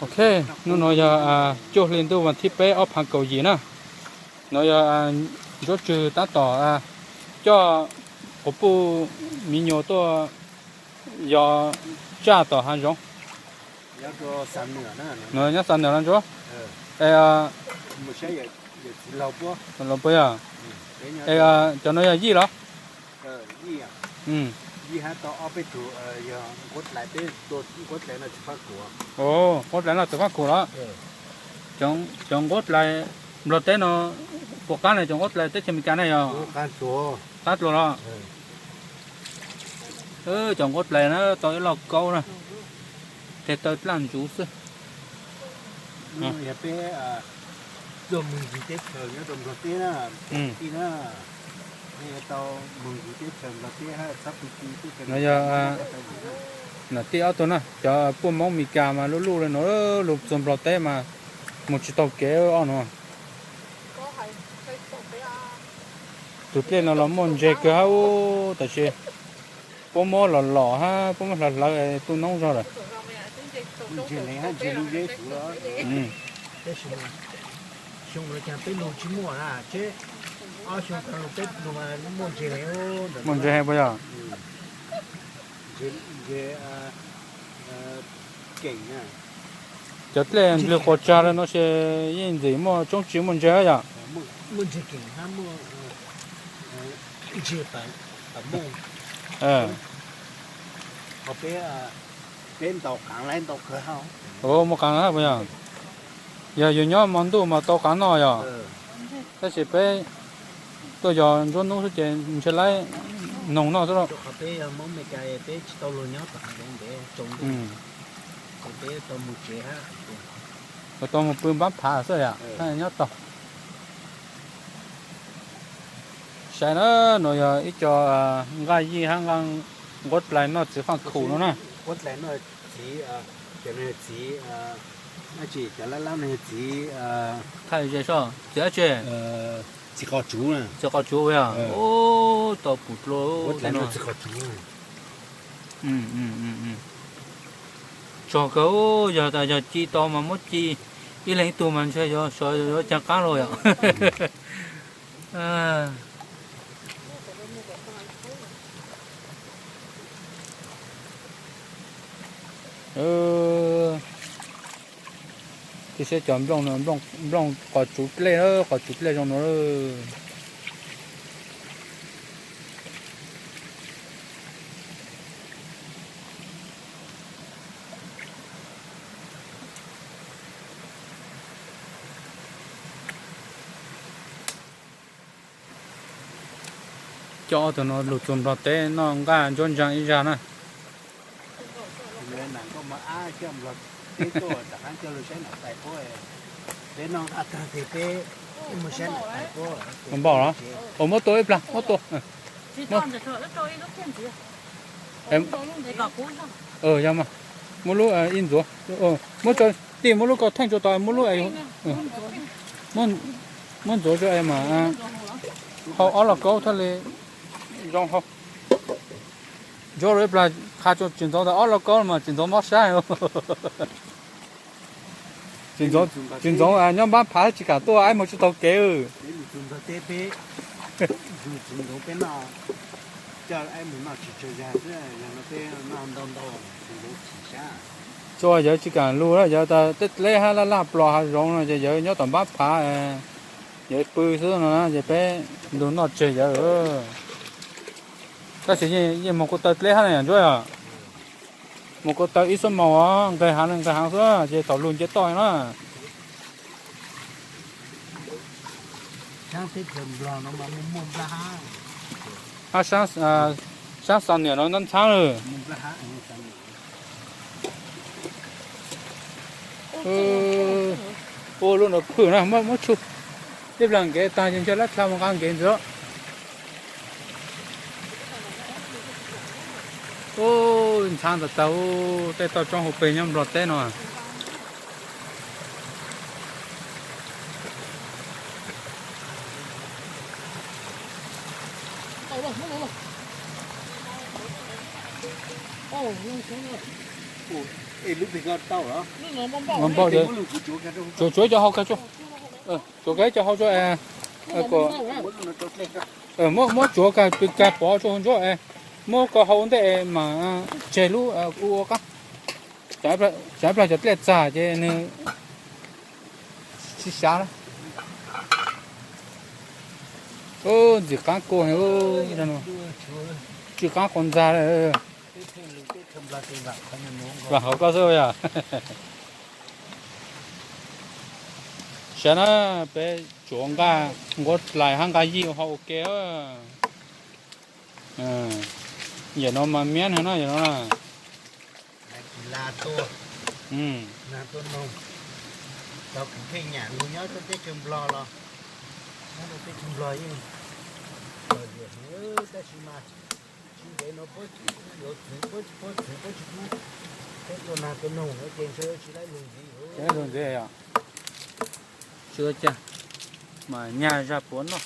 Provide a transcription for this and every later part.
Ok, hnub no yog cuaj hli ntuj vas thib peb ob phav kaum yim na. No yog Ntsuab Tswg tab tom coj quas puj miv nyuas tuaj yos tsaj tom hav zoov. No nyob Xam Nwm no Ntsuab. Es los puas yog? Es cov no yog yij los? Nquab dlais no txiv faj khum los? Cov nquab dlais nplog teb no puas qab na? Cov nquab dlais teb chaws Amelikas na yog qab dlua los? Cov nquab dlais na tau ib lauj kaub na, qhia taw dlaj ntsuv xwb. No yog nam tij ob tug na, cov puj Hmoob Amelikas mas lub luj li no, luag txug nplog teb mas mus tsis taug kev ob no. Tus dlej no los muaj ntseg kawg hab, tab sis puab muab los los hab puab muab hlawv hlawv tu noob zog lawm. Muaj ntseg heev puas yog? Cov dlej ntws quas tsag lawm no ces yeej ntxim muaj tsoob tsis muaj ntseg yom? Muaj qaav hab puas yog? Yog yus nyob hmo ntuj mas tau qaav noj yog? Tab sis peb tuaj yog ntsuab nub xwb ces ntshe laib noog noj xwb lauj. Tau mus pw npab phav xwb yom, nyob tau. Saib na, no yog ib co nqaj yij hab nquab dlais noj txiv faj khum no na. Txiv, txiv, txiv dab tsi? Txiv qos tsuv, txiv qos tsuv yog? Tau pum dlua. Tsog kawg, yog tas yog ci tau mas muab ci ib leeg ib tug mas ntshe yuav sawv yuav caag qaab lauj yom. Tib siab cov nplooj, nplooj qos tsuv dlej, qos tsuv dlej zoo no. Coj ob tug no lug txug nplog teb noj nqaj ntsuab ntsaa ib zag na. Npau los? Muab tua ib plag, muab tua. Yog mas, muab lub ib ntxuav, muab tij muab lub ko theej rua tod, muab lub, muab ntxuav rua es mas hau ob lauj kaub thiaj li zoo hau. Ntsuab lub ib plag qha tsis ntxoov tas ob lauj kaub mas tsis ntxoov mob sab. Tsis ntxoov nyob npab phav tsis kam tuaj, aib moog tsis taug kev. Txua yawg tsis kam lug, yawg tas tej dleb hab laj laj plos hav zoov no ces yawg nyob tom npab phav, yawg pw xwb no na, ces peb lug noj tseg yawg. Tab sis yeej moog kuj taw dleb hab na yom Ntsuab yom? Moog kuj taw ib xuab moos os, nqeg heev nqeg heev xwb ces thaum lug nce toj na. Hab saab Xam Nwm no ntxhaab ntxhaab lawm. Ua lub no phwj na, muab tshu. Ib plag nkev taag ces ntshe lab dlha moog nqa nkev ntxiv. Ntxhaab tas tag, tej toj roob hauv peg nyob Nplog teb no. Npau ces tsuav, tsuav cov hau kag tsuav, tsuav kag cov hau tsuav, muab, muab tsuav kag pw kag pov tsuav hauv ntsuab, muab ko hau ua ntej mas tseg lub ua qab. Tsam ib plag cov dlej txag ces nws tsis sab. Ntxim qab kua, tsw qab quas ntxa. Vam hauv koj xwb yog. Sav na, peb tsuav nqaj nquab dlais hab nqaj yij ua hau ua ke. Yam no mas miab no na, yam no na. Tau kuv pheej nyam lug nyob teb chaws Nplog los, nyob rau teb chaws Nplog yeej lom zem heev, tab sis mas tsis ntev no puab yuav txwv, puab tsis pub peb tua nag tua noog no ces ntshe tsis laib lug ntxiv. Tsis ua cas, mas nyag zag puav noj.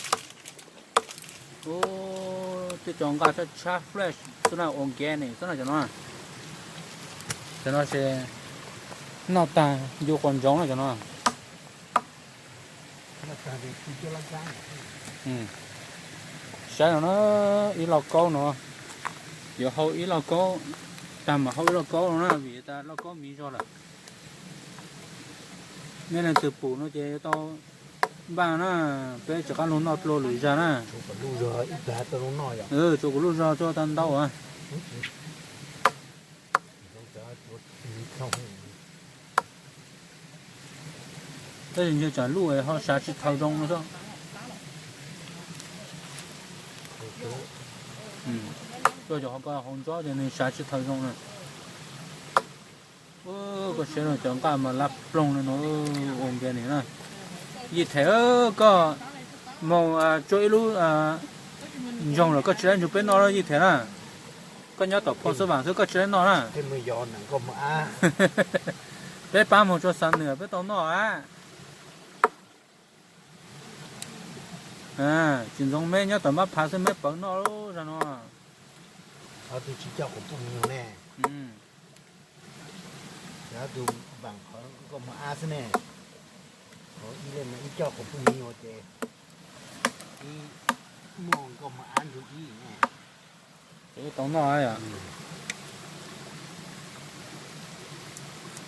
Ub, twb cov nqaj tshab tshab fresh xwb na, organic xwb na cov no. Cov no ces noj tag ncu quas ntsoov na cov no. Saib no na, ib lauj kaub no, yuav hau ib lauj kaub, tag mam hau ib lauj kaub no na, vim tas lauj kaub miv zog lawm. Nej leej twg pum no ces yuav tau npaj na, peb rov qab lug noj dlua lwm zag na. Tsuav kuv lub zog tsuav tau ntau. Tab sis ntshe tsam luj ho sav tsis thaws zoo no xwb. Tuaj cov hauv ntsuab ces nws sav tsis thaws zoo na. Koj saib cov nqaj mas lab ploog li no, ua npe nim na. Yij Them, koj moog tsuab ib lub ntsoog lawm koj tsis laib nrug peb noj lawm Yij Them na. Koj nyob tom Phoo Xab Vam xwb koj tsis laib noj na. Peb pab moog rua Xam Nwm peb tau noj a. Tsis ntxoov meb nyob tom Mab Phav xwb meb pawv noj zag no. Tsis coj quas puj me nyuam ne. Tus vaam qhov nkauj mog ab xwb ne. Qhov ib leej no ib coj quas puj me nyuam ces ib muaj nkauj mog ab nrug ib ne. Tau noj yom.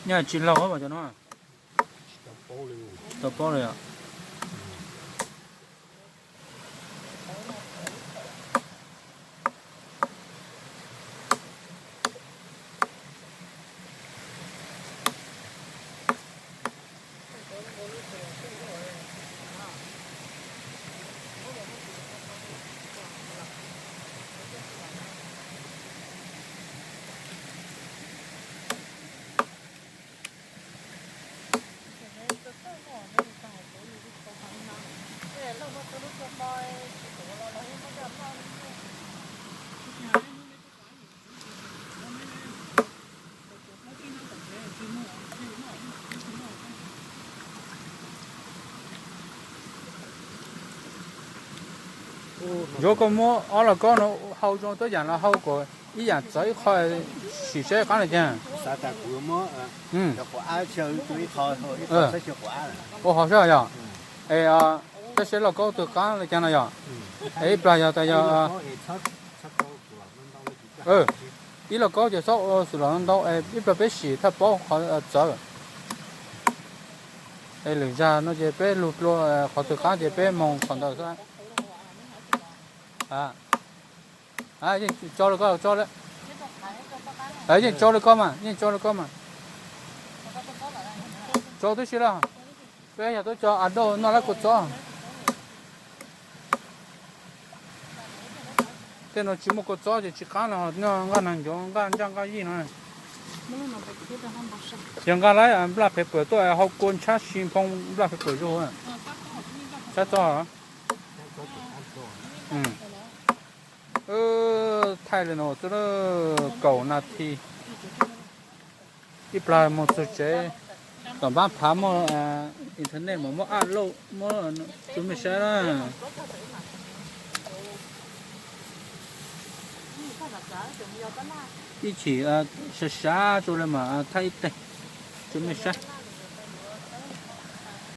Nyaj tsis laug cov no. Tau paub li yom. Ntsuav koj muab ob lauj kaub no hau zoo tuab yaam los hau kom ib yaam txawv ib qho, sim saib qaab le caag. Ua hov sab yog. Es saib saib lauj kaub tug qaab le caag no yog. Es ib plag yog tas yog ib lauj kaub ces xob ua xwm los ntau, ib plag peb sim thaj paub qhov txawv. Es lwm zag no ces peb lug dlua qhov twg qaab ces peb moog qhov ntawd xwb. Yeej tso rau koj, yeej tso rau koj mas, yeej tso rau koj mas. Tso tib si lawm. Peb yog tuaj tso a dau noj lawm kua txob. Tej no tsis muaj kua txob ces tsis qaab los noj nqaj nag ncuav, nqaj ntsaj nqaj yij no. Yog nqaj lawm nplaj phev pawm tuaj hau kua ntshab si nphoo nplaj phev pawm zug. Sab txog. Thaij li no xwb, kaum nas this. Ib plag moog txug tsev, tom Npab Phav muaj internet mas muab aj lauj muab tso mej saib na. Ib chim sab sab rau le mas thab ib teg rau mej saib.